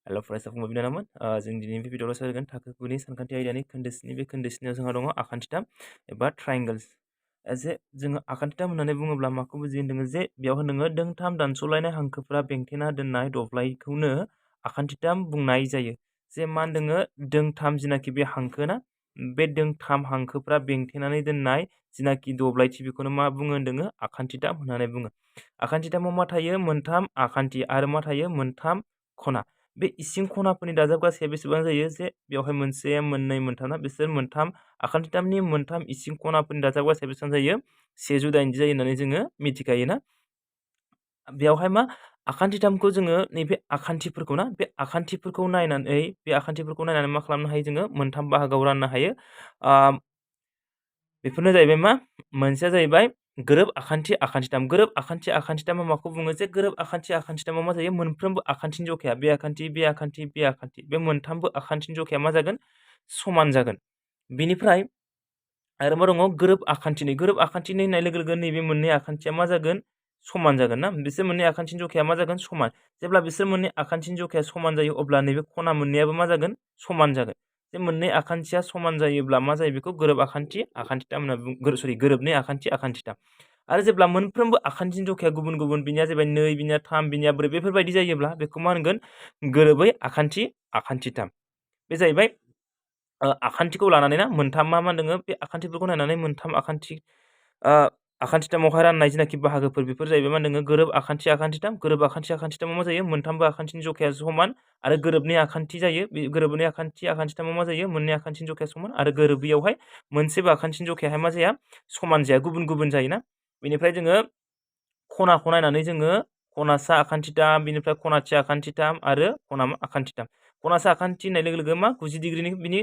हेल' फरायसा फंबाय बिनानावमोन जों दिनैनि बे भिडिअ'आव सावरायगोन थाखो 9नि सानखान्थि आयदानि खोन्दो 7 बे खोन्दो 7 जोंहा दङ आखान्थिथाम एबा ट्रायंगल्स जे जोङो आखान्थिथाम होननानै बुङोब्ला माखौ बुजियो होनदों जे बेयाव होनदों दोंथाम दानस'लायनाय हांखोफोरा बेंथेना दोननाय दब्लायखौनो आखान्थिथाम बुंनाय जायो। जे मा होनदों दोंथाम जिनाखि बे हांखो ना बे दोंथाम हांखोफ्रा बेंथेनानै दोननाय जिनाखि दब्लायथि बेखौनो मा बुङो होनदों आखान्थिथाम होननानै बुङो। आखान्थिथामाव मा थायो मोनथाम आखान्थि आरो मा थायो मोनथाम खना। बे इसिं खनाफोरनि दाजाब गासैया बेसेबां जायो जे बेवहाय मोनसे मोननै मोनथाम ना बिसोर मोनथाम आखान्थिथामनि मोनथाम इसिं खनाफोरनि दाजाब गासैया बेसेबां जायो 180 जायो होननानै जोङो मिथिखायोना। बेवहाय मा आखान्थिथामखौ जोङो नैबे आखान्थिफोरखौ ना बे आखान्थिफोरखौ नायनानै मा खालामनो हायो जोङो मोनथाम बाहागोआव राननो हायो। बेफोरनो जाहैबाय मा मोनसेया जाहैबाय गोरोब आखान्थि आखान्थिथाम। गोरोब आखान्थि आखान्थिथामा माखौ बुङो जे गोरोब आखान्थि आखान्थिथामा मा जायो मोनफ्रोमबो आखान्थिनि जखाया बे आखान्थि बे आखान्थि बे आखान्थि बे मोनथामबो आखान्थिनि जखाया मा जागोन समान जागोन। बिनिफ्राय आरो मा दङ गोरोब आखान्थिनि होननाय लोगो लोगो नैबे मोननै आखान्थिया मा जागोन समान जागोन ना बिसोर मोननै आखान्थिनि जखाया मा जागोन समान। जेब्ला बिसोर मोननै आखान्थिनि जखाया समान जायो अब्ला नैबे खना मोननैयाबो मा जागोन समान जागोन। जे मोननै आखान्थिया समान जायोब्ला मा जायो बेखौ गोरोब आखान्थि आखान्थिथाम होनना बुङो। गोरोबनै आखान्थि आखान्थिथाम। आरो जेब्ला मोनफ्रोमबो आखान्थिनि जखाया गुबुन गुबुन बिनिया जाबाय 2 बिनिया 3 बिनिया 4 बेफोरबायदि जायोब्ला बेखौ मा होनगोन गोरोबै आखान्थि आखान्थिथाम। बे जाहैबाय आखान्थिखौ लानानै ना मोनथाम मा होनदों बे आखान्थिफोरखौ नायनानै मोनथाम आखान्थिथामावहाय राननाय जिनाखि बाहागोफोर बेफोर जाहैबाय मा होनदों गोरोब आखान्थि आखान्थिथाम। गोरोब आखान्थि आखान्थिथामाव मा जायो मोनथामबो आखान्थिनि जखाया समान आरो गोरोबनै आखान्थि जायो। बे गोरोबनै आखान्थि आखान्थिथामाव मा जायो मोननै आखान्थिनि जखाया समान आरो गोरोबैयावहाय मोनसेबो आखान्थिनि जखायाहाय मा जाया समान जाया गुबुन गुबुन जायोना। बेनिफ्राय जोङो खनाखौ नायनानै जोङो खनासा आखान्थिथाम बिनिफ्राय खनाथि आखान्थिथाम आरो खना आखान्थिथाम। खनासा आखान्थि होननाय लोगो लोगो मा 90 डिग्रिनि बिनि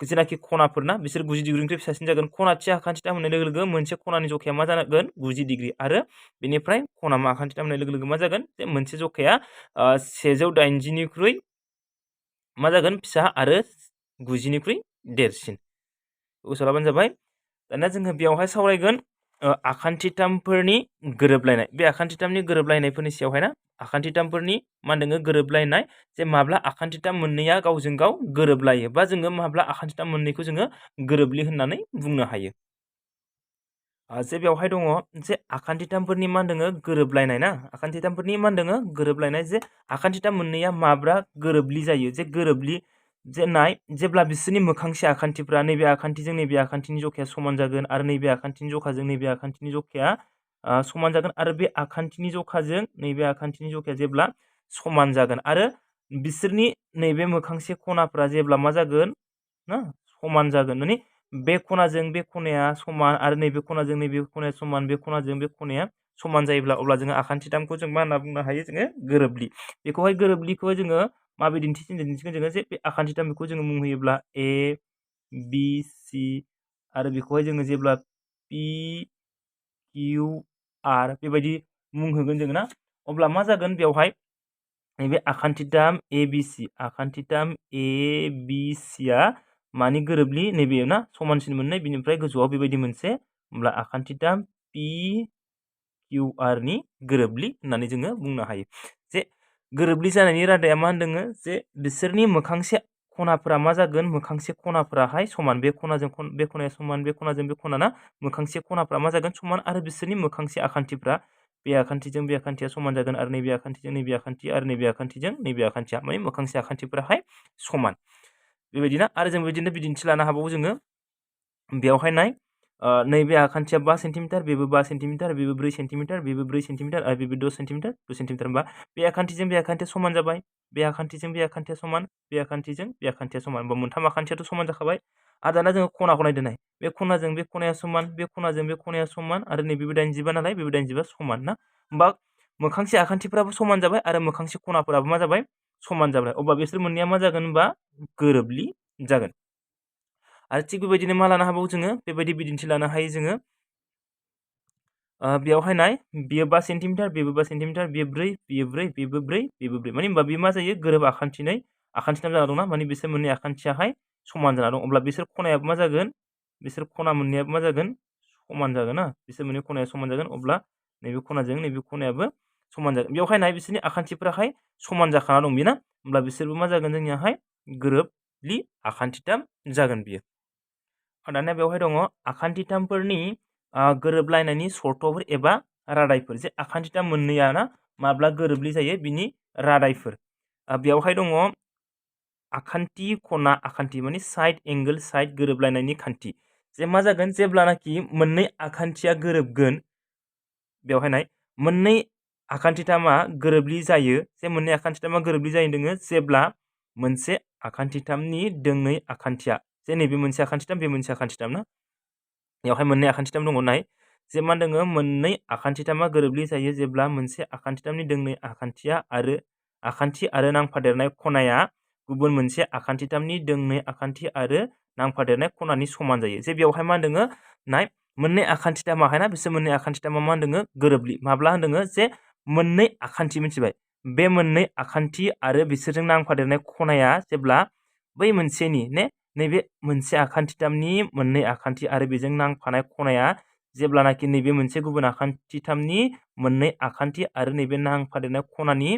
जेनाखि खनाफोर ना बिसोर 90 डिग्रिनिफ्राय फिसासिन जागोन। खनाथि आखान्थिथाम होननाय लोगो लोगो मोनसे खनानि जखाया मा जागोन 90 डिग्रि आरो बेनिफ्राय खना आखान्थिथाम होननाय लोगो लोगो मा जागोन जे मोनसे जखाया 180 निख्रुइ मा जागोन फिसा आरो 90 निख्रुइ देरसिन। गोसोआव लाबानो जाबाय। दानिया जोङो बेयावहाय सावरायगोन आखान्थिथामफोरनि गोरोबलायनाय। बे आखान्थिथामनि गोरोबलायनायफोरनि सायावहाय ना आखान्थिथामफोरनि मा होनदों गोरोबलायनाय जे माब्ला आखान्थिथाम मोननैया गावजों गाव गोरोबलायो बा जोङो माब्ला आखान्थिथाम मोननैखौ जोङो गोरोबलि होननानै बुंनो हायो। जे बेवहाय दङ जे आखान्थिथामफोरनि मा होनदों गोरोबलायनाय ना आखान्थिथामफोरनि मा होनदों गोरोबलायनाय जे आखान्थिथाम मोननैया माब्ला गोरोबलि जायो जे गोरोबलि जेब्ला बिसोरनि मोखांसे आखान्थिफ्रा नैबे आखान्थिजों नैबे आखान्थिनि जखाया समान जागोन आरो नैबे आखान्थिनि जखाजों नैबे आखान्थिनि जखाया समान जागोन आरो बे आखान्थिनि जखाजों नैबे आखान्थिनि जखाया जेब्ला समान जागोन आरो बिसोरनि नैबे मोखांसे खनाफ्रा जेब्ला मा जागोन ना समान जागोन माने बे खनाजों बे खनाया समान आरो नैबे खनाजों नैबे खनाया समान बे खनाजों बे खनाया समान जायोब्ला अब्ला जोङो आखान्थिथामखौ जों मा होनना बुंनो हायो जोङो गोरोबलि। बेखौहाय गोरोबलिखौहाय जोङो माबे दिन्थिगोन जोङो जे बे आखान्थिथाम बेखौ जोङो मुं होयोब्ला ए बि सि आरो बेखौहाय जोङो जेब्ला पि किउ आर बेबायदि मुं होगोन जोङो ना अब्ला मा जागोन बेवहाय नैबे आखान्थिथाम ए बि सि आखान्थिथाम ए बि सिआ मानि गोरोबलि नैबे ना समानसिन मोननाय बिनिफ्राय गोजौआव बेबायदि मोनसे होमब्ला आखान्थिथाम पि किउ आर नि गोरोबलि होननानै जोङो बुंनो हायो। जे गोरोबलि जानायनि रादाया मा होनदों जे बिसोरनि मोखांसे खनाफोरा मा जागोन मोखांसे खनाफोराहाय समान बे खनाजों बे खनाया समान बे खनाजों बे खना ना मोखांसे खनाफ्रा मा जागोन समान आरो बिसोरनि मोखांसे आखान्थिफ्रा बे आखान्थिजों बे आखान्थिया समान जागोन आरो नैबे आखान्थिजों नैबे आखान्थि आरो नैबे आखान्थिजों नैबे आखान्थिया माने मोखांसे आखान्थिफोराहाय समान बेबायदिना आरो जों बिदिनो बिदिन्थि लानो हाबावो जोङो बेवहाय नाय नैबे आखान्थिया 5 सेन्टिमिटार बेबो 5 सेन्टिमिटार बेबो 4 सेन्टिमिटार बेबो 4 सेन्टिमिटार आरो बेबो 10 सेन्टिमिटार 2 सेन्टिमिटार होनबा बे आखान्थिजों बे आखान्थिया समान जाबाय बे आखान्थिजों बे आखान्थिया समान बे आखान्थिजों बे आखान्थिया समान होमबा मोनथाम आखान्थियाथ' समान जाखाबाय। आरो दाना जोङो खनाखौ नायदो नाय बे खनाजों बे खनाया समान बे खनाजों बे खनाया समान आरो नैबेबो 80 नालाय बेबो 80 समान ना होमबा मोखांसे आखान्थिफ्राबो समान जाबाय आरो मोखांसे खनाफोराबो मा जाबाय समान जाबाय अब्ला बिसोर मोननैया मा जागोन होनबा गोरोबलि जागोन। आरो थिग बेबायदिनो मा लानो हाबावो जोङो बेबायदि बिदिन्थि लानो हायो जोङो बेयावहाय नाय बियो 5 सेन्टिमिटार बेबो 5 सेन्टिमिटार बियो 4 बियो 4 बेबो 4 बेबो 4 माने होमबा बे मा जायो गोरोब आखान्थिनै आखान्थिथाम जाना दंना माने बिसोर मोननै आखान्थियाहाय समान जाना दं अब्ला बिसोर खनायाबो मा जागोन बिसोर खना मोननैयाबो मा जागोन समान जागोन ना बिसोर मोननै खनाया समान जागोन अब्ला नैबे खनाजों नैबे खनायाबो समान जागोन। बेवहाय नाय बिसोरनि आखान्थिफोराहाय समान जाखाना दं बेना होमब्ला बिसोरबो मा जागोन जोंनियाहाय गोरोबलि आखान्थिथाम जागोन बियो। दानिया बेवहाय दङ आखान्थिथामफोरनि गोरोबलायनायनि सर्तफोर एबा रादायफोर जे आखान्थिथाम मोननैया ना माब्ला गोरोबलि जायो बिनि रादायफोर। बेवहाय दङ आखान्थि खना आखान्थि माने साइड एंगल साइड गोरोबलायनायनि खान्थि जे मा जागोन जेब्लानाखि मोननै आखान्थिया गोरोबगोन बेवहाय नाय मोननै आखान्थिथामा गोरोबलि जायो जे मोननै आखान्थिथामा गोरोबलि जायो दोङो जेब्ला मोनसे आखान्थिथामनि दोंनै आखान्थिया जे नैबे मोनसे आखान्थिथाम बे मोनसे आखान्थिथाम ना बेवहाय मोननै आखान्थिथाम दङ नाय जे मा दोङो मोननै आखान्थिथामा गोरोबलि जायो जेब्ला मोनसे आखान्थिथामनि दोंनै आखान्थि आरो नांफादेरनाय खनाया गुबुन मोनसे आखान्थिथामनि दोंनै आखान्थि आरो नांफादेरनाय खनानि समान जायो। जे बेवहाय मा दोङो नाय मोननै आखान्थिथामाहाय ना बिसोर मोननै आखान्थिथामा मा दोङो गोरोबलि माब्ला होनदोङो जे मोननै आखान्थि मिथिबाय बे मोननै आखान्थि आरो बिसोरजों नांफादेरनाय खनाया जेब्ला बै मोनसेनि नैबे मोनसे आखान्थिथामनि मोननै आखान्थि आरो बेजों नांफानाय खनाया जेब्लानाखि नैबे मोनसे गुबुन आखान्थिथामनि मोननै आखान्थि आरो नैबे नांफादेरनाय खनानि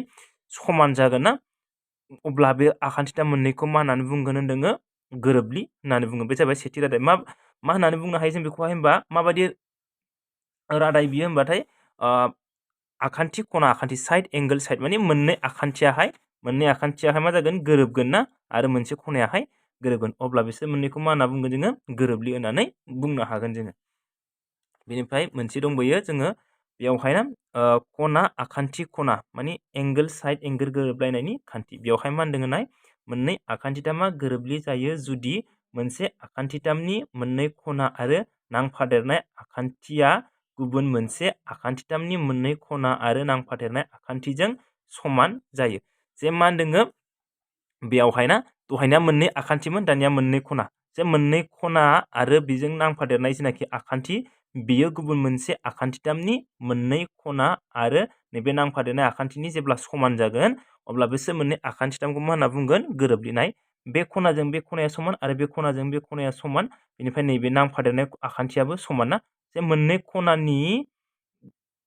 समान जागोन ना अब्ला बे आखान्थिथाम मोननैखौ मा होननानै बुंगोन होनदोङो गोरोबलि होननानै बुङो। बे जाबाय सेथि रादाय। मा होननानै बुंनो हायो जों बेखौहाय होनबा माबायदि रादाय बियो होनबाथाय आखान्थि खना आखान्थि साइड एंगल साइड माने मोननै आखान्थियाहाय मा जागोन गोरोबगोन ना आरो मोनसे खनायाहाय गोरोबगोन अब्ला बिसोर मोननैखौ मा होनना बुंगोन जोङो गोरोबलि होननानै बुंनो हागोन जोङो। बेनिफ्राय मोनसे दंबायो जोङो बेयावहाय ना खना आखान्थि खना माने एंगल साइड एंगल गोरोबलायनायनि खान्थि बेवहाय मा होनदों नाय मोननै आखान्थिथामा गोरोबलि जायो जुदि मोनसे आखान्थिथामनि मोननै खना आरो नांफादेरनाय आखान्थिया गुबुन मोनसे आखान्थिथामनि मोननै खना आरो नांफादेरनाय आखान्थिजों समान जायो। जे मा होनदोङो बेयावहाय ना दहायना मोननै आखान्थिमोन दानिया मोननै खना जे मोननै खना आरो बेजों नांफादेरनाय जेनाखि आखान्थि बियो गुबुन मोनसे आखान्थिथामनि मोननै खना आरो नैबे नांफादेरनाय आखान्थिनि जेब्ला समान जागोन अब्ला बिसोर मोननै आखान्थिथामखौ मा होनना बुंगोन गोरोबलिनाय। बे खनाजों बे खनाया समान आरो बे खनाजों बे खनाया समान बेनिफ्राय नैबे नांफादेरनाय आखान्थियाबो समान ना जे मोननै खनानि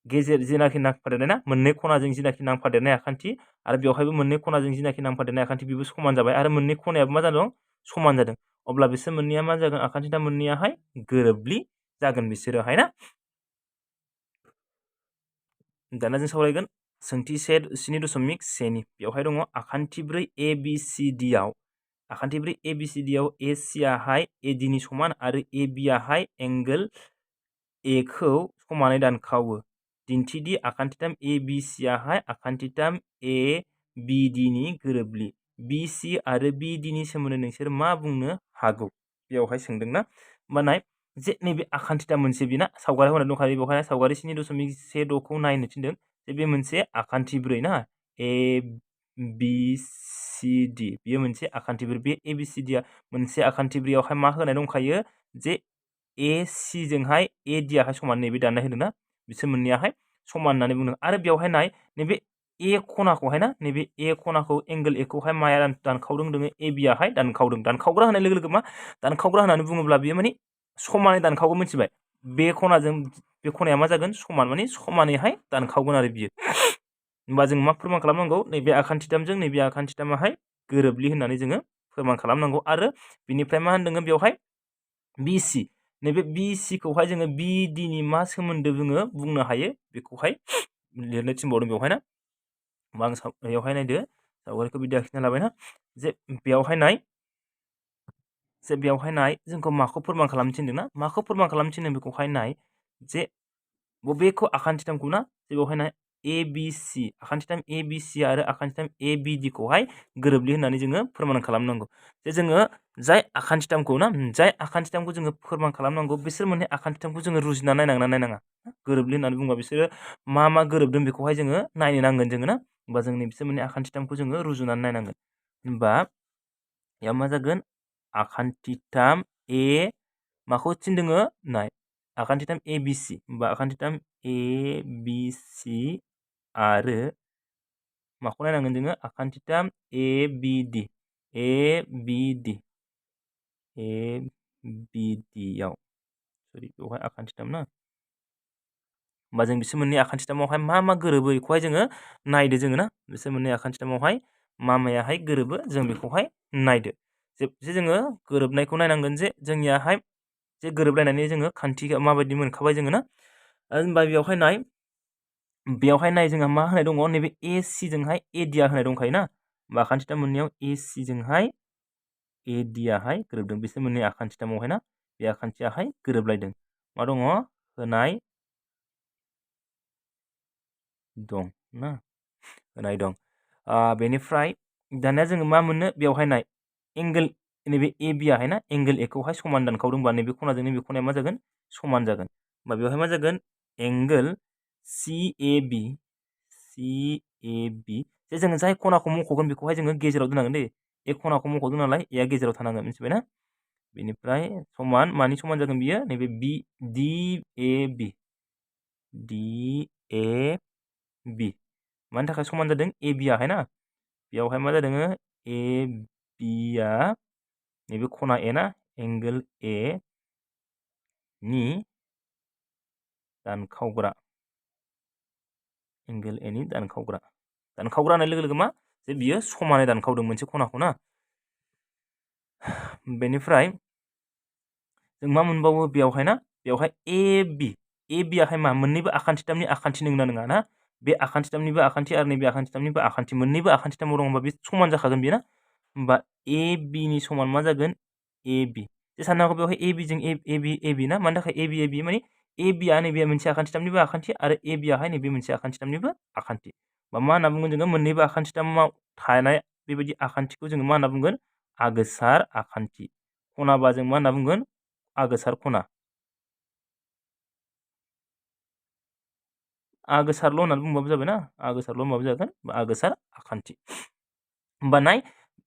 गेजेर जेनाखि नांफादेरनाय ना मोननै खनाजों जेनाखि नांफादेरनाय आखान्थि आरो बेवहायबो मोननै खनाजों जेनाखि नांफादेरनाय आखान्थि बेबो समान जाबाय आरो मोननै खनायाबो मा जादों समान जादों अब्ला बिसोर मोननैया मा जागोन आखान्थिथाम मोननैयाहाय गोरोबलि जागोन बिसोरोहाय ना। दाना जों सावरायगोन सोंथि 7.7 नि बेवहाय दङ आखान्थि 4 ABCD आव आखान्थि 4 ABCD आव AC आहाय AD नि समान आरो AB आहाय एंगल A खौ समानै दानखावो। दिन्थिदि आखान्थिथाम ABC आहाय आखान्थिथाम ABD नि गोरोबलि। BC आरो BD नि सोमोन्दै नोंसोर मा बुंनो हागौ बेवहाय सोंदोंना होमबा जे नैबे आखान्थिथाम मोनसे बिना सावगारि होनाय दंखायो बेवहाय सावगारि 7.16 खौ नायनो थिनदों जे बे मोनसे आखान्थि 4 ना ABCD बेयो मोनसे आखान्थि 4 बे ABCD आ मोनसे आखान्थि 4 आवहाय मा होनाय दंखायो जे AC जोंहाय AD आहाय समान नैबे दाननाय होदोंना बिसोर मोननैयाहाय समान होननानै बुंदों आरो बेवहाय नैबे A खनाखौहाय ना नैबे A खनाखौ एंगल A खौहाय माया दानखावदों होनदों AB आहाय दानखावदों। दानखावग्रा होनाय लोगो लोगो मा दानखावग्रा होननानै बुङोब्ला बियो माने समानै दानखावगोन मिथिबाय बे खनाजों बे खनाया मा जागोन समान माने समानैहाय दानखावगोन आरो बियो। होमबा जों मा फोरमान खालामनांगौ नैबे आखान्थिथामजों नैबे आखान्थिथामाहाय गोरोबलि होननानै जोङो फोरमान खालामनांगौ आरो बिनिफ्राय मा होनदों बेवहाय BC नैबे BC खौहाय जोङो BD नि मा सोमोन्दो जोङो बुंनो हायो बेखौहाय लिरनो थिनबावदों बेवहाय ना आं बेवहाय नायदो सावगारिखौ बिदि आखिना लाबायना जे बेवहाय नाय जोंखौ माखौ फोरमान खालामनो थिनदों ना माखौ फोरमान खालामनो थिनदों बेखौहाय नाय जे बबेखौ आखान्थिथामखौ ना जे बेवहाय नाय ABC आखान्थिथाम ABC आरो आखान्थिथाम ABD खौहाय गोरोबलि होननानै जोङो फोरमान खालामनांगौ। जे जोङो जाय आखान्थिथामखौ जोङो फोरमान खालामनांगौ बिसोर मोननै आखान्थिथामखौ जोङो रुजुना नायनाङा गोरोबलि होननानै बुङोबा बिसोरो मा गोरोबदों बेखौहाय जोङो नायनो नांगोन जोङो ना होमबा जोंनि बिसोर मोननै आखान्थिथामखौ जोङो रुजुनानै नायनांगोन होमबा बेयाव मा जागोन आखान्थिथाम A माखौ थिनदोङो नाय आखान्थिथाम ABC होमबा आखान्थिथाम ABC आरो माखौ नायनांगोन जोङो आखान्थिथाम ABD आव सरि बेवहाय आखान्थिथाम ना होमबा जों बिसोर मोननै आखान्थिथामावहाय मा गोरोबो बेखौहाय जोङो नायदो जोङो ना बिसोर मोननै आखान्थिथामावहाय मा मायाहाय गोरोबो जों बेखौहाय नायदो। जे जोङो गोरोबनायखौ नायनांगोन जे जोंनियाहाय जे गोरोबलायनानै जोङो खान्थिखौ माबायदि मोनखाबाय जोङो ना। होनबा बेयावहाय नाय जोंहा मा होनाय दङ नैबे AC जोंहाय AD आ होनाय दंखायो ना। होमबा आखान्थिथाम मोननैयाव AC जोंहाय AD आहाय गोरोबदों बिसोर मोननै आखान्थिथामावहाय ना। बे आखान्थियाहाय गोरोबलायदों। मा दङ होनाय दं ना, होनाय दं। बेनिफ्राय दानिया जोङो मा मोननो बेयावहाय नाय एंगल नैबे AB आहाय ना एंगल A खौहाय समान दानखावदोंबा नैबे खनाजों नैबे खनाया मा जागोन समान जागोन। होमबा बेवहाय मा जागोन एंगल CAB जे जोङो जाय खनाखौ मख'गोन बेखौहाय जोङो गेजेराव दोननांगोन दै। ए खनाखौ मख'दों नालाय एया गेजेराव थानांगोन मिथिबायना। बेनिफ्राय समान मानि समान जागोन बियो नैबे DAB मानि थाखाय समान जादों AB आहाय ना। बेयावहाय मा जादों AB आ नैबे खना ए ना एंगल A नि दानखावग्रा एंगल A नि दानखावग्रा होननाय लोगो लोगो मा जे बियो समानै दानखावदों मोनसे खनाखौ ना। बेनिफ्राय जों मा मोनबावो बेयावहाय ना बेयावहाय AB आहाय मा मोननैबो आखान्थिथामनि आखान्थि नंगौना नङा ना। बे आखान्थिथामनिबो आखान्थि आरो नैबे आखान्थिथामनिबो आखान्थि मोननैबो आखान्थिथामाव दं होनबा बे समान जाखागोन बेयो ना। होमबा AB नि समान मा जागोन AB जे साननो हागौ बेवहाय AB जों AB ना मानि थाखाय AB माने AB आ नैबे मोनसे आखान्थिथामनिबो आखान्थि आरो AB आहाय नैबे मोनसे आखान्थिथामनिबो आखान्थि। मा होनना बुंगोन जोङो मोननैबो आखान्थिथामाव थानाय बेबायदि आखान्थिखौ जोङो मा होनना बुंगोन आगोसार आखान्थि। खनाबा जों मा होनना बुंगोन आगोसार खना। आगोसारल' होननानै बुंबाबो जाबाय ना आगोसारल' होनबाबो जागोन आगोसार आखान्थि। होमबा नाय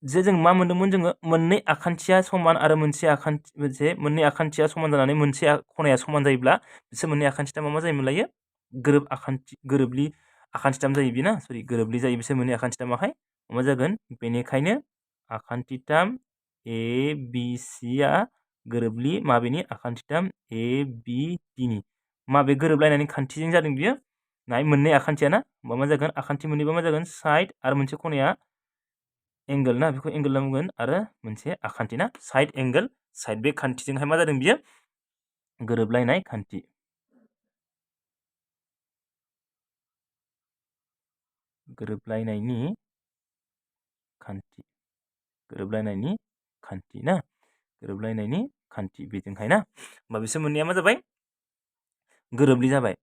जे जों मा मोनदोंमोन जोङो मोननै आखान्थिया समान आरो मोननै आखान्थिया समान जानानै मोनसे खनाया समान जायोब्ला बिसोर मोननै आखान्थिथामा मा जायोमोनलायो गोरोबलि आखान्थिथाम जायो बेना गोरोबलि जायो बिसोर मोननै आखान्थिथामाहाय मा जागोन बेनिखायनो आखान्थिथाम ABC आ गोरोबलि माबेनि आखान्थिथाम ABD नि। माबे गोरोबलायनायनि खान्थिजों जादों बियो नाय मोननै आखान्थिया ना। होमबा मा जागोन आखान्थि मोननैबा मा जागोन साइड आरो मोनसे खनाया एंगल ना बेखौ एंगल होनना बुंगोन आरो मोनसे आखान्थि ना साइड एंगल साइड बे खान्थिजोंहाय मा जादों बियो गोरोबलायनाय खान्थि। गोरोबलायनायनि खान्थि ना गोरोबलायनायनि खान्थि बेजोंहाय ना। होमबा बिसोर मोननैया मा जाबाय गोरोबलि जाबाय।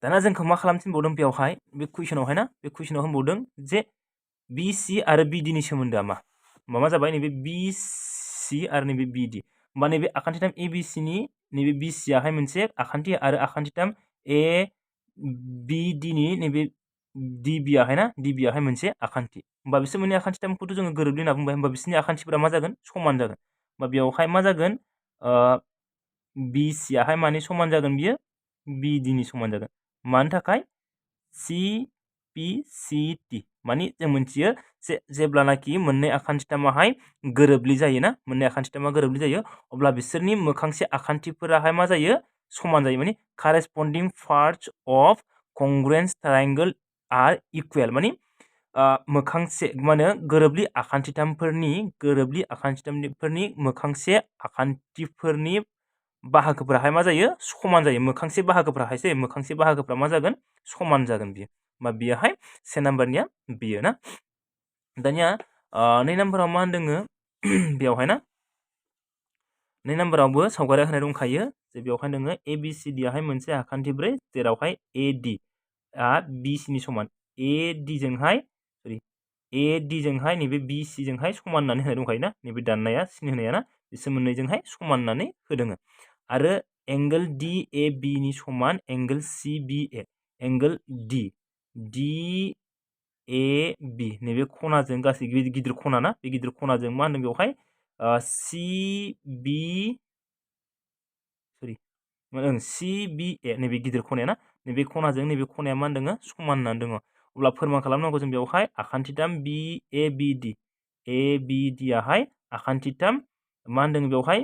दाना जोंखौ मा खालामनो थिनबावदों बेयावहाय बे कुइसनावहाय ना बे कुइसनाव होनबावदों जे BC आरो BD नि सोमोन्दोआ मा जाबाय नैबे BC आरो नैबे BD। होमबा नैबे आखान्थिथाम ABC नि नैबे BC आहाय मोनसे आखान्थि आरो आखान्थिथाम ABD नि नैबे DB आहाय ना DB आहाय मोनसे आखान्थि। होमबा बिसोर मोननै आखान्थिथामखौथ' जोङो गोरोबलि होनना बुंबाय। होमबा बिसोरनि आखान्थिफोरा मा जागोन समान जागोन। होमबा बेयावहाय मा जागोन BC आहाय मानि समान जागोन बियो BD नि समान जागोन। मानि थाखाय CPCT मानि जों मोनथियो जेब्लानाखि मोननै आखान्थिथामाहाय गोरोबलि जायोना मोननै आखान्थिथामा गोरोबलि जायो अब्ला बिसोरनि मोखांसे आखान्थिफोराहाय मा जायो समान जायो माने corresponding parts of congruent triangle are equal माने मोखांसे मा होनो गोरोबलि आखान्थिथामफोरनि मोखांसे आखान्थिफोरनि बाहागोफोराहाय मा जायो समान जायो। मोखांसे बाहागोफ्रा मा जागोन समान जागोन बियो। होमबा बियोहाय से नाम्बारनिया बियो ना। दानिया 2 नाम्बाराव मा होनदों बेयावहाय ना 2 नाम्बारावबो सावगारिया होनाय दंखायो जे बेयावहाय नोङो ABCD आहाय मोनसे आखान्थि 4 जेरावहाय AD आ BC नि समान AD जोंहाय नैबे BC जोंहाय समान होननानै होनाय दंखायो ना नैबे दाननाया सिन होनाया ना बिसोर मोननैजोंहाय समान होननानै होदों। आरो एंगल DAB नि समान एंगल CBA एंगल DAB नैबे खनाजों गासै गिदिर खना ना बे गिदिर खनाजों मा होनदों बेवहाय CBA नैबे गिदिर खनाया ना नैबे खनाजों नैबे खनाया मा होनदों समान होननानै दङ। अब्ला फोरमान खालामनांगौ जों बेवहाय आखान्थिथाम ABD आहाय आखान्थिथाम मा होनदों बेवहाय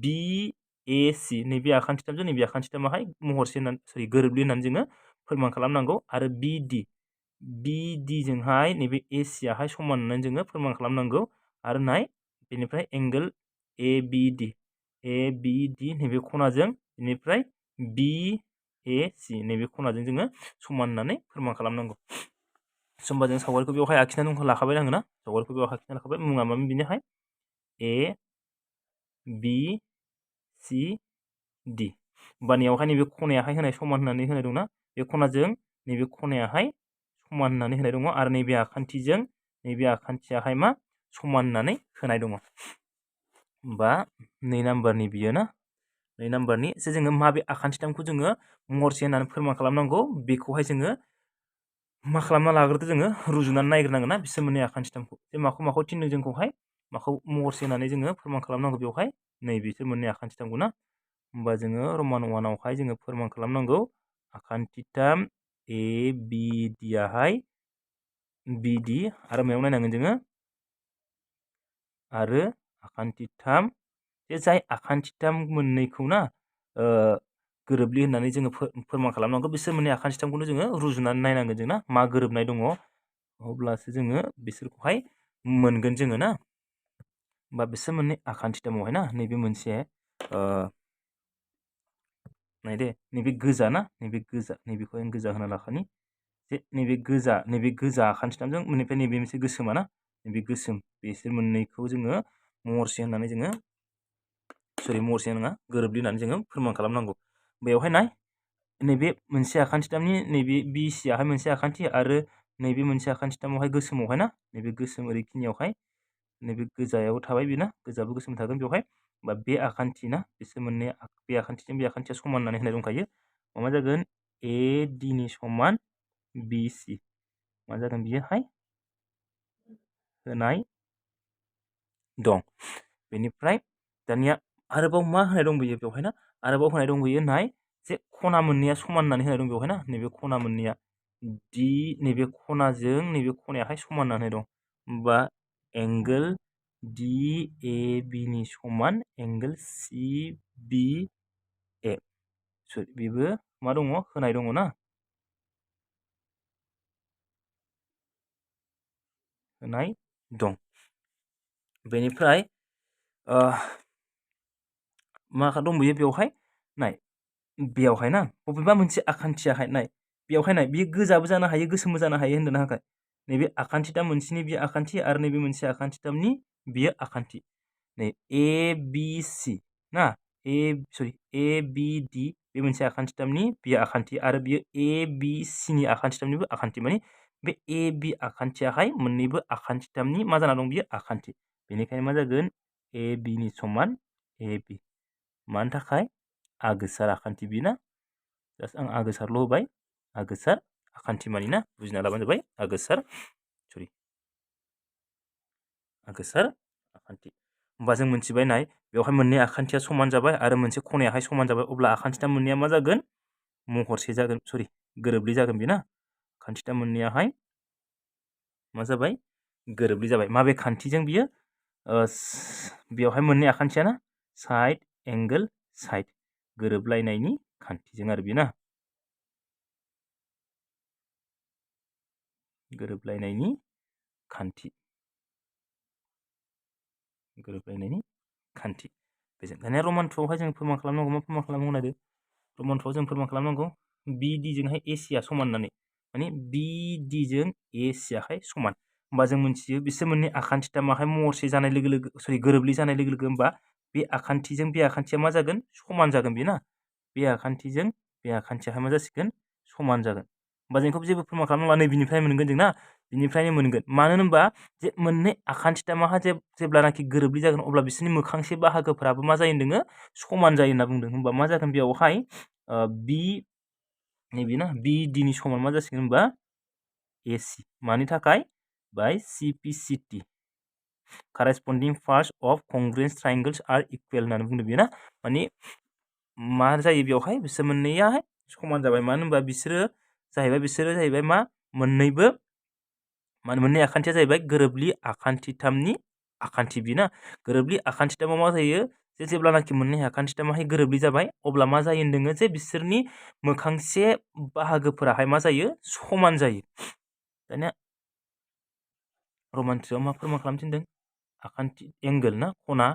BAC नैबे आखान्थिथामजों नैबे आखान्थिथामाहाय महरसे होननानै गोरोबलि होननानै जोङो फोरमान खालामनांगौ। आरो BD BD जोंहाय नैबे AC आहाय समान होननानै जोङो फोरमान खालामनांगौ आरो नाय बेनिफ्राय एंगल ABD नैबे खनाजों बेनिफ्राय BAC नैबे खनाजों जोङो समान होननानै फोरमान खालामनांगौ। होमबा जों सावगारिखौ बेवहाय आखिनानै लाखाबाय आङो ना सावगारिखौ बेवहाय आखिनानै लाखाबाय मुङा मामोन बिनिहाय ABCD होमबानियावहाय नैबे खनायाहाय होनाय समान होननानै होनाय दंना बे खनाजों नैबे खनायाहाय समान होननानै होनाय दङ आरो नैबे आखान्थिजों नैबे आखान्थियाहाय मा समान होननानै होनाय दङ। होमबा 2 नाम्बारनि बियो ना 2 नाम्बारनि जोङो माबे आखान्थिथामखौ जोङो महरसे होननानै फोरमान खालामनांगौ बेखौहाय जोङो मा खालामना लाग्रोदो जोङो रुजुनानै नायग्रोनांगोन ना बिसोर मोननै आखान्थिथामखौ जे माखौ थिनदों जोंखौहाय माखौ महरसे होननानै जोङो फोरमान खालामनांगौ बेवहाय नै बिसोर मोननै आखान्थिथामखौ ना होमबा जोङो रमान 1 आवहाय जोङो फोरमान खालामनांगौ आखान्थिथाम ABD आहाय BD आरो मायाव नायनांगोन जोङो आरो आखान्थिथाम जे जाय आखान्थिथाम मोननैखौ ना गोरोबलि होननानै जोङो फोरमान खालामनांगौ बिसोर मोननै आखान्थिथामखौनो जोङो रुजुनानै नायनांगोन जों ना मा गोरोबनाय दङ अब्लासो जोङो बिसोरखौहाय मोनगोन जोङो ना होमबा बिसोर मोननै आखान्थिथामावहाय ना नैबे मोनसे नायदे नैबे गोजा ना नैबे गोजा नैबेखौ आं गोजा होना लाखानि जे नैबे गोजा आखान्थिथामजों बेनिफ्राय नैबे मोनसे गोसोमा ना नैबे गोसोम बिसोर मोननैखौ जोङो महरसे होननानै जोङो महरसे नङा गोरोबलि होननानै जोङो फोरमान खालामनांगौ बेवहाय नाय नैबे मोनसे आखान्थिथामनि नैबे BC आहाय मोनसे आखान्थि आरो नैबे मोनसे आखान्थिथामावहाय गोसोमावहाय ना नैबे गोसोम ओरैखिनियावहाय नैबे गोजायाव थाबाय बेना गोजाबो गोसोम थागोन बेवहाय बा बे आखान्थि ना बिसोर मोननै बे आखान्थिजों बे आखान्थिया समान होननानै होनाय दंखायो मा जागोन AD नि समान BC मा जागोन बियोहाय होनाय दं। बेनिफ्राय दानिया आरोबाव मा होनाय दंबोयो बेवहाय ना आरोबाव होनाय दंबोयो नाय जे खना मोननैया समान होननानै होनाय दं बेवहाय ना नैबे खना मोननैया नैबे खनाजों नैबे खनायाहाय समान होननानै दं होमबा एंगल DAB नि समान एंगल CBA बेबो मा दङ होनाय दङ ना होनाय दं। बेनिफ्राय मा दंबोयो बेवहाय नाय बेयावहाय ना बबेबा मोनसे आखान्थियाहाय नाय बेयावहाय नाय बियो गोजाबो जानो हायो गोसोमबो जानो हायो होनदों ना नैबे आखान्थिथाम मोनसेनि बे आखान्थि आरो नैबे मोनसे आखान्थिथामनि बियो आखान्थि नै ABC ना ABD बे मोनसे आखान्थिथामनि बियो आखान्थि आरो बियो ABC नि आखान्थिथामनिबो आखान्थि माने बे AB आखान्थियाहाय मोननैबो आखान्थिथामनि मा जाना दं बियो आखान्थि बेनिखायनो मा जागोन AB नि समान AB मानि थाखाय आगोसार आखान्थि बिना जास्ट आं आगोसारल' होबाय आगोसार आखान्थि मानि ना बुजिना लाबानो जाबाय आगोसार आखान्थि होमबा जों मोनथिबाय नाय बेवहाय मोननै आखान्थिया समान जाबाय आरो मोनसे खनायाहाय समान जाबाय अब्ला आखान्थिथाम मोननैया मा जागोन महरसे जागोन गोरोबलि जागोन बेना आखान्थिथाम मोननैयाहाय मा जाबाय गोरोबलि जाबाय माबे खान्थिजों बियो बेवहाय मोननै आखान्थिया ना साइड एंगल साइड गोरोबलायनायनि खान्थिजों आरो बेना गोरोबलायनायनि खान्थि बेजों दानिया रमान 2 आवहाय जों फोरमान खालामनांगौ मा फोरमान खालामनांगौ नायदो रमान 2 आव जों फोरमान खालामनांगौ BD जोंहाय AC आ समान होननानै माने BD जों AC आहाय समान होमबा जों मोनथियो बिसोर मोननै आखान्थिथामाहाय महरसे जानाय लोगो लोगो गोरोबलि जानाय लोगो लोगो होमबा बे आखान्थिजों बे आखान्थिया मा जागोन समान जागोन बेना बे आखान्थिजों बे आखान्थियाहाय मा जासिगोन समान जागोन होमबा जों बेखौ जेबो फोरमान खालामनांला नै बिनिफ्राय मोनगोन जों ना बिनिफ्रायनो मोनगोन मानो होनबा जे मोननै आखान्थिथामाहा जेब्लानाखि गोरोबलि जागोन अब्ला बिसोरनि मोखांसे बाहागोफोराबो मा जायो होनदों समान जायो होनना बुंदों होमबा मा जागोन बेयावहाय नैबे ना BD नि समान मा जासिगोन होनबा AC मानि थाखाय बाय CPCT corresponding parts of congruent triangles are equal होननानै बुंदों बेयो ना माने मा जायो बेवहाय बिसोर मोननैयाहाय समान जाबाय मानो होनबा बिसोरो जाहैबाय मा मोननैबो मोननै आखान्थिया जाहैबाय गोरोबलि आखान्थिथामनि आखान्थि बिना गोरोबलि आखान्थिथामाव मा जायो जे जेब्लानाखि मोननै आखान्थिथामाहाय गोरोबलि जाबाय अब्ला मा जायो होनदों जे बिसोरनि मोखांसे बाहागोफोराहाय मा जायो समान जायो दानिया रमान 3 आव मा फोरमान खालामनो थिनदों आखान्थि एंगोल ना खना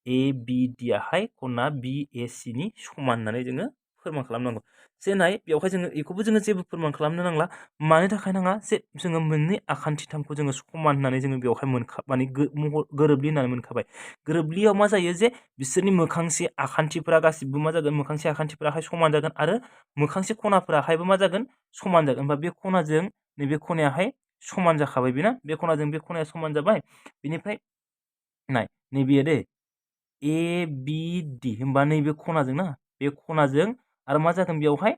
ABD आहाय खना BAC नि समान होननानै जोङो फोरमान खालामनांगौ जे नाय बेवहाय जोङो बेखौबो जोङो जेबो फोरमान खालामनो नांला मानि थाखाय नाङा जे जोङो मोननै आखान्थिथामखौ जोङो समान होननानै जोङो बेवहाय माने गोरोबलि होननानै मोनखाबाय गोरोबलियाव मा जायो जे बिसोरनि मोखांसे आखान्थिफोरा गासिबो मा जागोन मोखांसे आखान्थिफोराहाय समान जागोन आरो मोखांसे खनाफोराहायबो मा जागोन समान जागोन होमबा बे खनाजों नैबे खनायाहाय समान जाखाबाय बेना बे खनाजों बे खनाया समान जाबाय बेनिफ्राय नाय नैबेयो दे ABD होमबा नैबे खनाजों ना बे खनाजों आरो मा जागोन बेयावहाय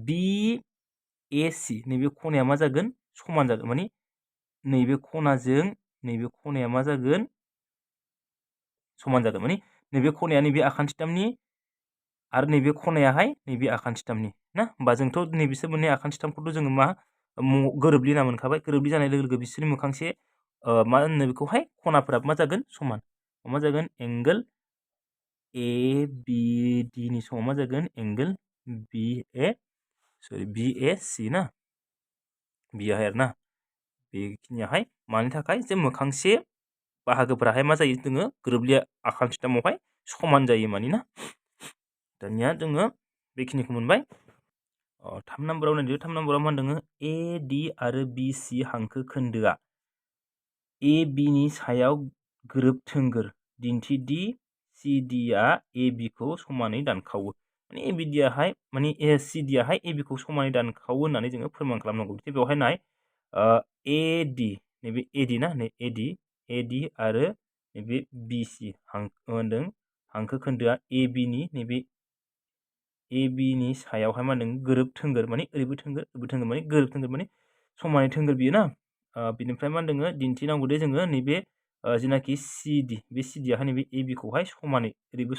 BAC नैबे खनाया मा जागोन समान जागोन माने नैबे खनाजों नैबे खनाया मा जागोन समान जागोन माने नैबे खनाया नैबे आखान्थिथामनि आरो नैबे खनायाहाय नैबे आखान्थिथामनि ना होमबा जोंथ' नैबेसोर मोननै आखान्थिथामखौथ' जोङो मा गोरोबलि होनना मोनखाबाय गोरोबलि जानाय लोगो लोगो बिसोरनि मोखांसे मा होनो बेखौहाय खनाफोरा मा जागोन समान मा जागोन एंगोल ABD नि समाव मा जागोन एंगोल BAC ना बियाहाय आरो ना बेखिनियाहाय मानि थाखाय जे मोखांसे बाहागोफोराहाय मा जायो जोङो गोरोबलिया आखान्थिथामावहाय समान जायो माने ना दानिया जोङो बेखिनिखौ मोनबाय 3 नाम्बाराव नायदो 3 नाम्बाराव मा होनदों AD आरो BC हांखो खोन्दोआ AB नि सायाव गोरोब थोंगोर दिन्थिदि CD आ AB खौ समानै दानखावो माने ABD आहाय माने CD आहाय AB खौ समानै दानखावो होननानै जोङो फोरमान खालामनांगौ बेवहाय नाय AD नैबे AD ना नै AD आरो नैबे BC होनदों हांखो खोन्दोआ AB नि नैबे AB नि सायावहाय मा होनदों गोरोब थोंगोर माने ओरैबो थोंगोर माने गोरोब थोंगोर माने समानै थोंगोर बियो ना बिनिफ्राय मा होनदों दिन्थिनांगौ दे जोङो नैबे जेनाखि CD बे CD आहाय नैबे AB खौहाय समानै ओरैबो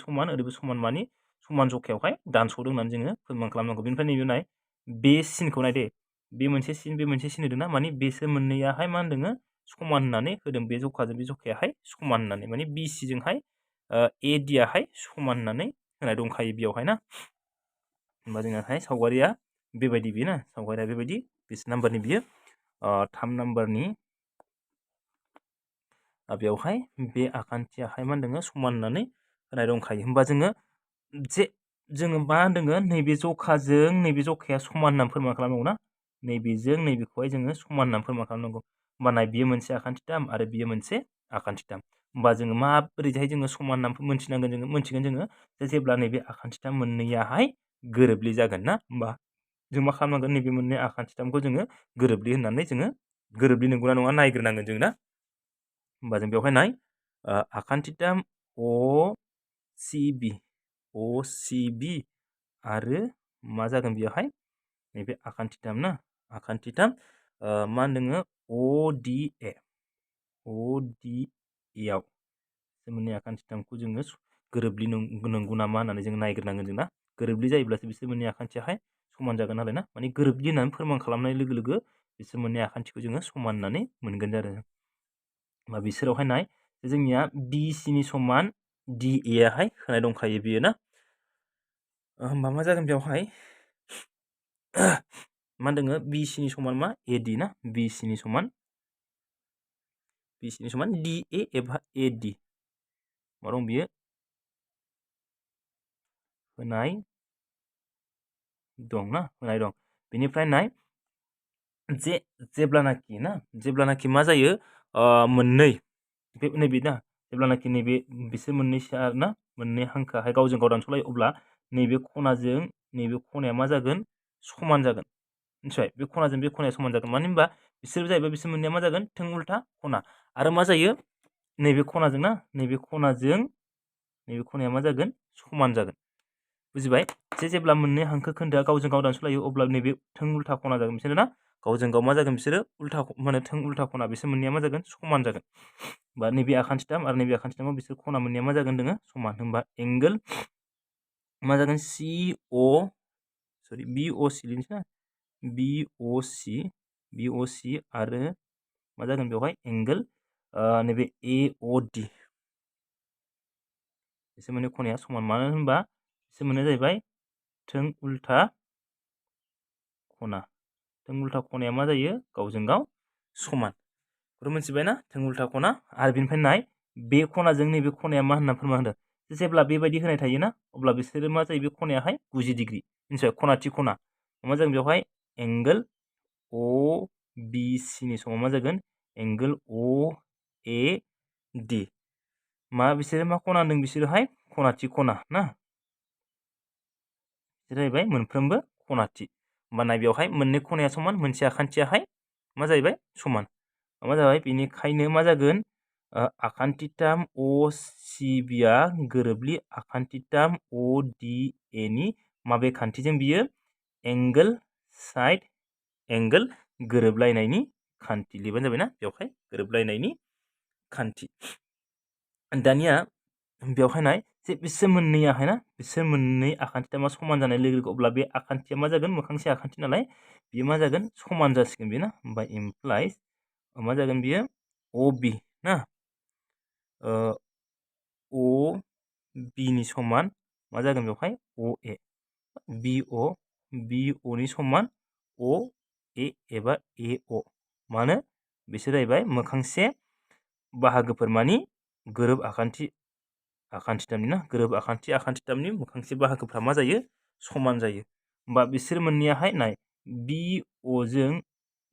समान माने समान जखायावहाय दानस'दों होननानै जोङो फोरमान खालामनांगौ बेनिफ्राय नैबे नाय बे सिनखौ नाय दे बे मोनसे सिन होदों ना माने बेसोर मोननैयाहाय मा होनदों समान होननानै होदों बे जखाजों बे जखायाहाय समान होननानै माने BC जोंहाय AD आहाय समान होननानै होनाय दंखायो बेयावहाय ना होमबा जोंहाय सावगारिया बेबायदि बियो ना सावगारिया बेबायदि 20 नाम्बारनि बियो 3 नाम्बारनि बेवहाय बे आखान्थियाहाय मा होनदों समान होननानै होनाय दंखायो होमबा जोङो मा होनदों नैबे जखाजों नैबे जखाया समान होननानै फोरमान खालामनांगौ ना नैबेजों नैबेखौहाय जोङो समान होननानै फोरमान खालामनांगौ होमबा नाय बियो मोनसे आखान्थिथाम आरो बियो मोनसे आखान्थिथाम होमबा जोङो माबोरैहाय जोङो समान होननानै मोनथिगोन जोङो जेब्ला नैबे आखान्थिथाम मोननैयाहाय गोरोबलि जागोन ना होमबा जों मा खालामनांगोन नैबे मोननै आखान्थिथामखौ जोङो गोरोबलि होननानै जोङो गोरोबलि नंगौना नङा नायग्रोनांगोन जों ना होमबा जों बेवहाय नाय आखान्थिथाम OCB आरो मा जागोन बेयावहाय नैबे आखान्थिथाम ना आखान्थिथाम मा होनदों ODA आव मोननै आखान्थिथामखौ जोङो गोरोबलि नंगौ नामा होननानै जों नायग्रोनांगोन जों ना गोरोबलि जायोब्लासो बिसोर मोननै आखान्थियाहाय समान जागोन नालाय ना माने गोरोबलि होननानै फोरमान खालामनाय लोगो लोगो बिसोर मोननै आखान्थिखौ जोङो समान होननानै मोनगोन आरो होमबा बिसोरावहाय नाय जोंनिया BC नि समान DA आहाय होनाय दंखायो बियो ना होमबा मा जागोन बेवहाय मा होनदों BC नि समान मा AD ना BC नि समान DA एबा AD मा दं बियो होनाय दं ना होनाय दं बेनिफ्राय नाय जेब्लानाखि मा जायो मोननै नैबे ना जेब्लानाखि नैबे बिसोर मोननैसो ना मोननै हांखोआहाय गावजों गाव दानस'लायो अब्ला नैबे खनाजों नैबे खनाया मा जागोन समान जागोन मिथिबाय बे खनाजों बे खनाया समान जागोन मानो होनबा बिसोर जाहैबाय बिसोर मोननैया मा जागोन थों उल्था खना आरो मा जायो नैबे खनाजों ना नैबे खनाया मा जागोन समान जागोन बुजिबाय जेब्ला मोननै हांखो खोन्दोआ गावजों गाव दानस'लायो अब्ला नैबे थों उल्था खना जागोन बिसोरो ना गावजों गाव मा जागोन बिसोरो उल्था माने थों उल्था खना बिसोर मोननैया मा जागोन समान जागोन बा नैबे आखान्थिथाम आरो नैबे आखान्थिथामाव बिसोर खना मोननैया मा जागोन समान होनबा एंगोल मा जागोन BOC लिरनोसै ना BOC आरो मा जागोन बेवहाय एंगोल नैबे AOD बिसोर मोननै खनाया समान मानो होनबा बिसोर मोननैया जाहैबाय थों उल्था खना थों उल्था खनाया मा जायो गावजों गाव समान बेखौ मिथिबायना थों उल्था खना आरो बेनिफ्राय नाय बे खनाजों नैबे खनाया मा होनना फोरमान होदों जेब्ला बेबायदि होनाय थायोना अब्ला बिसोरो मा जायो बे खनायाहाय 90 डिग्री मिथिबाय खनाथि खना मा जागोन बेवहाय एंगल ओ बि सि नि समाव मा जागोन एंगल ओ ए डि मा बिसोरो मा खना होनदों बिसोरोहाय खनाथि खना ना जाहैबाय मोनफ्रोमबो खनाथि होमबा नाय बेवहाय मोननै खनाया समान मोनसे आखान्थियाहाय मा जाहैबाय समान मा जाबाय बेनिखायनो मा जागोन आखान्थिथाम ओ सि बि आ गोरोबलि आखान्थिथाम ओ डि ए नि माबे खान्थिजों बियो एंगल साइड एंगल गोरोबलायनायनि खान्थि लिरबानो जाबायना बेवहाय गोरोबलायनायनि खान्थि दानिया बेवहाय नाय जे बिसोर मोननैयाहाय ना बिसोर मोननै आखान्थिथामा समान जानाय लोगो लोगो अब्ला बे आखान्थिया मा जागोन मोखांसे आखान्थि नालाय बियो मा जागोन समान जासिगोन बेना होमबा इमप्लाइज मा जागोन बियो ओ बि ना ओ बि नि समान मा जागोन बेवहाय ओ ए बि ओ नि समान ओ ए एबा ए ओ मानो बिसोर जाहैबाय मोखांसे बाहागोफोर मानि गोरोब आखान्थिथामनि ना गोरोब आखान्थिथामनि मोखांसे बाहागोफ्रा मा जायो समान जायो होमबा बिसोर मोननैयाहाय नाय बि अ जों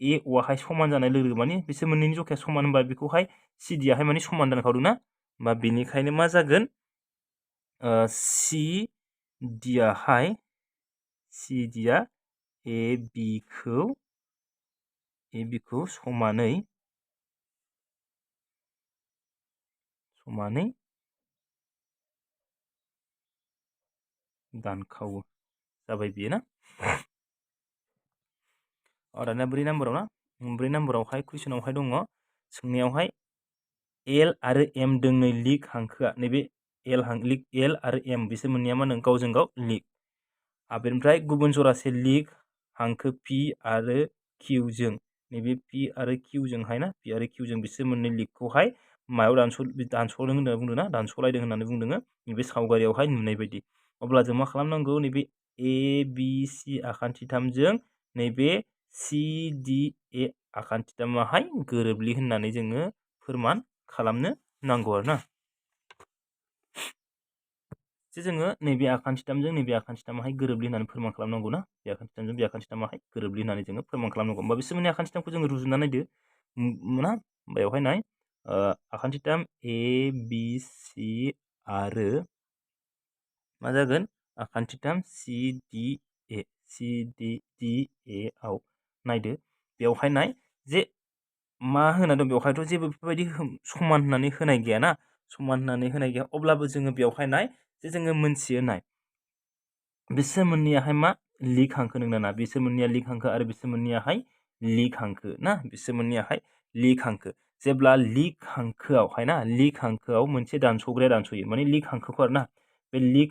ए अ आहाय समान जानाय लोगो लोगो मानि बिसोर मोननैनि जखाया समान होनबा बेखौहाय सि डि आहाय मानि समान जाखादों ना होमबा बेनिखायनो मा जागोन सि डि आहाय सि डि आ ए बि खौ समानै दानखावो जाबाय बियो ना दानिया 4 नाम्बाराव ना 4 नाम्बारावहाय कुइसनावहाय दङ सोंनायावहाय एल आरो एम दोंनै लिग हांखोआ नैबे एल आरो एम बिसोर मोननैया मा होनो गावजों गाव लिग बेनिफ्राय गुबुन जरासे लिग हांखो पि आरो किउ जों नैबे पि आरो किउ जोंहाय ना पि आरो किउ जों बिसोर मोननै लिगखौहाय मायाव दानस'दों होनना बुंदों ना दानस'लायदों होननानै बुंदों नैबे सावगारियावहाय नुनाय बायदि अब्ला जों मा खालामनांगौ नैबे ए बि सि आखान्थिथामजों नैबे सि डि ए आखान्थिथामाहाय गोरोबलि होननानै जोङो फोरमान खालामनो नांगौ आरो ना जे जोङो नैबे आखान्थिथामजों नैबे आखान्थिथामाहाय गोरोबलि होननानै फोरमान खालामनांगौ ना बे आखान्थिथामजों बे आखान्थिथामाहाय गोरोबलि होननानै जोङो फोरमान खालामनांगौ होमबा बिसोर मोननै आखान्थिथामखौ जोङो रुजुना नायदो ना बेवहाय नाय आखान्थिथाम ए बि सि आरो मा जागोन आखान्थिथाम सि डि ए आव नायदो बेवहाय नाय जे मा होना दं बेवहायथ' जेबो बेफोरबायदि समान होननानै होनाय गैया ना समान होननानै होनाय गैया अब्लाबो जोङो बेवहाय नाय जे जोङो मोनथियो नाय बिसोर मोननैयाहाय मा लिग हांखो नोंना ना बिसोर मोननैया लिग हांखो आरो बिसोर मोननैयाहाय लिग हांखो ना बिसोर मोननैयाहाय लिग हांखो जेब्ला लिग हांखोआवहाय ना लिग हांखोआव मोनसे दानस'ग्राया दानस'यो माने लिग हांखोखौ आरो ना बे लिग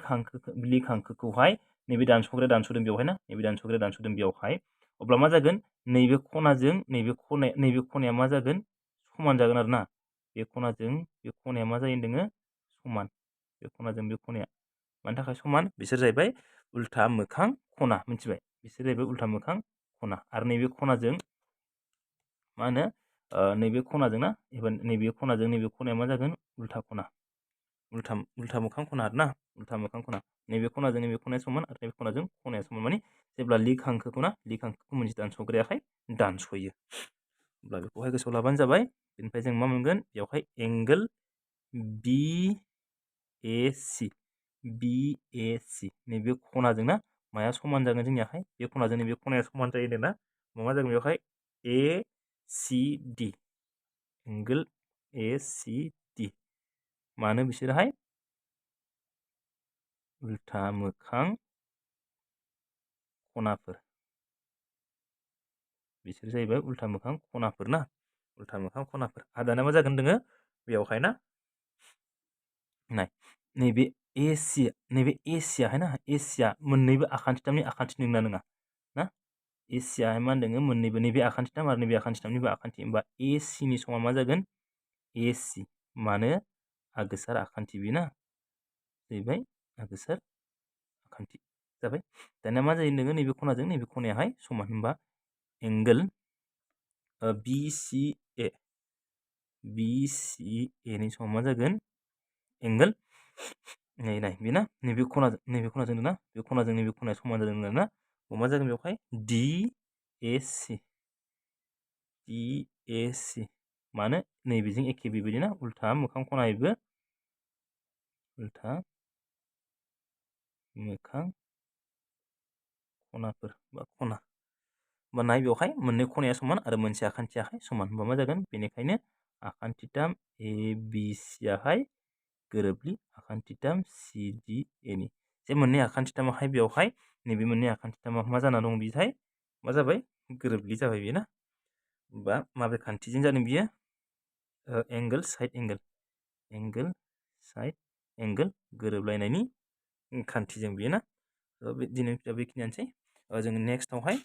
हांखोखौहाय नैबे दानस'ग्राया दानस'दों बेवहाय ना नैबे दानस'ग्राया दानस'दों बेवहाय अब्ला मा जागोन नैबे खनाजों नैबे खनाया मा जागोन समान जागोन आरो ना बे खनाजों बे खनाया मा जायो होनदों समान बे खनाजों बे खनाया मानि थाखाय समान बिसोर जाहैबाय उल्था मोखां खना मिथिबाय बिसोर जाहैबाय उल्था मोखां खना आरो नैबे खनाजों मा होनो नैबे खनाजों ना एबा नैबे खनाजों नैबे खनाया मा जागोन उल्था खना उल्था मोखां खना आरो ना उल्था मोखां खना नैबे खनाजों नैबे खनाया समान आरो नैबे खनाजों खनाया समान माने जेब्ला लिग हांखोखौ ना लिग हांखोखौ मोनसे दानस'ग्रायाहाय दानस'यो अब्ला बेखौहाय गोसोआव लाबानो जाबाय बेनिफ्राय जों मा मोनगोन बेवहाय एंगल बि ए सि नैबे खनाजों ना माया समान जागोन जोंनियाहाय बे खनाजों नैबे खनाया समान जायो ना मा जागोन बेवहाय A C D angle A C D मानो बिसोरहाय उल्था मोखां खनाफोर बिसोर जाहैबाय उल्था मोखां खनाफोर ना उल्था मोखां खनाफोर आरो दाना मा जागोन दोङो बेवहाय ना नाय नैबे एसियाहाय ना एसिया मोननैबो आखान्थिथामनि आखान्थि नंगौना नङा ना एसियाहाय मा होनदों मोननैबो नैबे आखान्थिथाम आरो नैबे आखान्थिथामनिबो आखान्थि होमबा ए सि नि समा मा जागोन ए सि मानो आगोसार आखान्थि बे ना जाहैबाय आगोसार आखान्थि जाबाय दानिया मा जायो नोङो नैबे खनाजों नैबे खनायाहाय समान होनबा एंगल BCA नि समान मा जागोन एंगल नाय बेना नैबे खनाजों ना बे खनाजों नैबे खनाया समान जादों ना मा जागोन बेवहाय DAC मानो नैबेजों एखे बेबायदि ना उल्था मोखां खनायबो उल्था मोखां खनाफोर बा खना नाय बेवहाय मोननै खनाया समान आरो मोनसे आखान्थियाहाय समान होनबा मा जागोन बेनिखायनो आखान्थिथाम ABC आहाय गोरोबलि आखान्थिथाम CDA नि जे मोननै आखान्थिथामाहाय बेवहाय नैबे मोननै आखान्थिथामा मा जाना दं बिथाय मा जाबाय गोरोबलि जाबाय बेना बा माबे खान्थिजों जादों बियो एंगल साइड एंगल गोरोबलायनायनि खान्थिजों बियो ना दिनै बेखिनियानोसै जों नेक्स्टआवहाय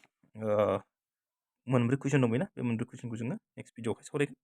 मोनब्रै कुइसन दंबायना बे मोनब्रै कुइसनखौ जोङो नेक्स्ट भिडिअआवहाय सावरायगोन